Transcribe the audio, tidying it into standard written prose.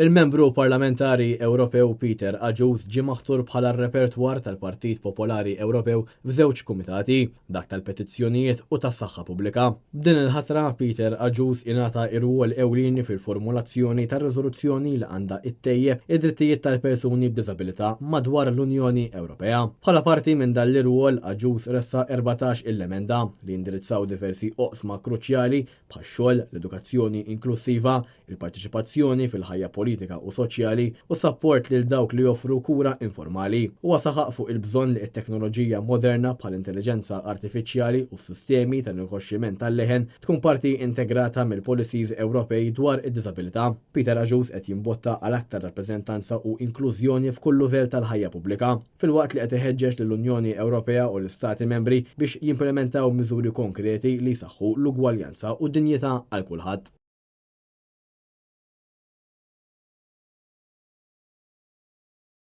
Il-Membru Parlamentari Ewropew Peter Agius ġie maħtur bħala r-repertwar tal-Partit Popolari Ewropew f'żewġ kumitati, dak tal-Petizzjonijiet u tas-Saħħa Pubblika. B'din il-ħatra, Peter Agius ingħata r-rwol ewlieni fil-formulazzjoni tar-riżoluzzjoni li għandha ttejjeb id-drittijiet tal-persuni b'diżabilità madwar l-Unjoni Ewropea. Bħala parti minn dan l-irwol, Agius ressaq 14 il-emenda li jindirizzaw diversi oqsma kruċjali bħax-xogħol, l-edukazzjoni inklussiva, il-parteċipazzjoni fil-ħajja politika u soċjali u sapport lil dawk li joffru kura informali. Huwa saħaq fuq il-bżonn li t-teknoloġija moderna bħall-intelliġenza artifiċjali u s-sistemi ta' rikonoxximent tal-leħen tkun parti integrata mill-policies Ewropej dwar id-diżabilità. Peter Agius qed jimbotta għal aktar rappreżentanza u inklużjoni f'kull livell tal-ħajja pubblika, filwaqt li qed iħeġġeġ lill-Unjoni Ewropea u l-Istati Membri biex jimplementaw miżuri konkreti li jsaħħu l-ugwaljanza u d-dinjità għal kulħadd.